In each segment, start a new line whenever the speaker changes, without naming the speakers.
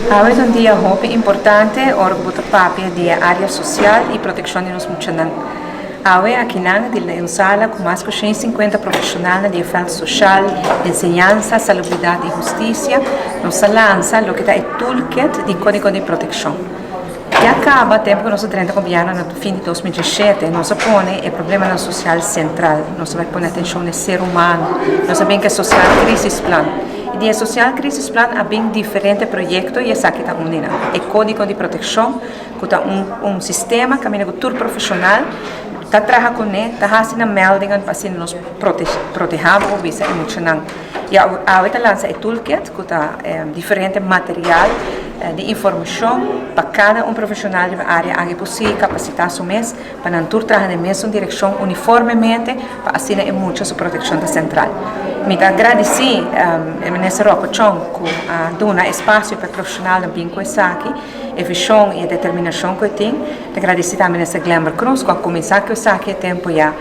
Awe ta un dia hopi importante ora ku bo ta papia di e área sosial i protekshon di nos muchanan. Awe akinan di un sala ku mas ku 150 profeshonalnan di e vèlt soshal, enseñansa, salubridat i hustisia, nos ta lansa loke ta e toolkit di Kódigo di Protekshon. Ya kaba tempu ku nos a drenta gobièrnu na fin di 2017, nos a pone e problemanan sosial sentral. Nos a bai pone atenshon na e ser humano. Nos a bin ku e Social Crisis Plan. I di e Social Crisis Plan a bin diferente proyekto i esaki ta un di nan, e Kódigo di Protekshon, ku ta un un sistema kaminda ku tur profeshonal ta traha kuné, ta hasi nan meldingen pa asina nos protehá bo bisa e muchanan. I awe ta lansa e toolkit ku ta diferente material di informashon pa kada un profeshonal riba e área aki por sigui kapasitá su mes pa nan tur traha den mesun direkshon uniformemente pa asina e mucha su protekshon ta sentral. Mi ta gradisí e Minister Rocco Chong ku a duna espasio pa e profeshonalnan bin ku esaki, e vishon i e determinashon ku e tin. Ta gradisí tambe Minister Glenbert Croes ku a kuminsá ku esaki e tempu ya.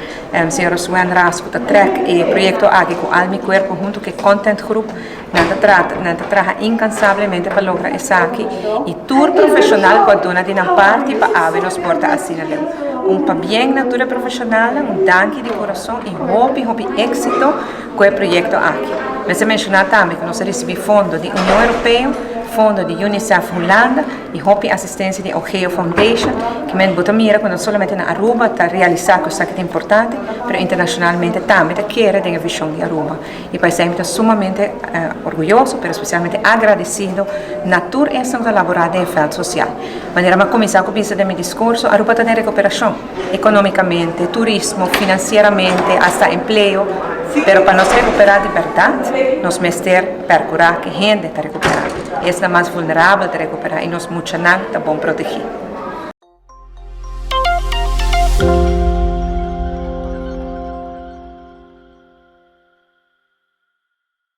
Señor Swen Ras ku ta trek e proyekto aki ku Alma i Kuerpo huntu ku e Content Groep. Nan ta trata, nan ta traha inkansablemente pa logra esaki i tur profeshonal ku a duna di nan parti pa awe nos por ta asina leu. Un pabien na tur e profeshonalnan, un danki di kurason i hopi hopi éksito ku e proyekto aki. Mester menshoná tambe ku nos a risibí fondo di Union Europeo, fondo di UNICEF Hulanda i hopi asistensia di OGEO Foundation, ke men bo ta mira ku no solamente na Aruba ta realisá ku esaki ta importante, pero internashonalmente tambe ta kere den e vishon di Aruba. I pa esei mi ta sumamente orguyoso, pero spesialmente agradesido na tur esnan ku ta laborá den e vèlt sosial. Manera mi a kuminsá ku bisa den mi diskurso, Aruba ta den rekuperashon, ekonómikamente, turismo, finansieramente, asta empleo, pero pa nos rekuperá di bèrdat, nos mester pèrkurá ku hende ta rekuperá, esnan mas vulnerabel ta rekuperá i nos muchanan ta bon protegí.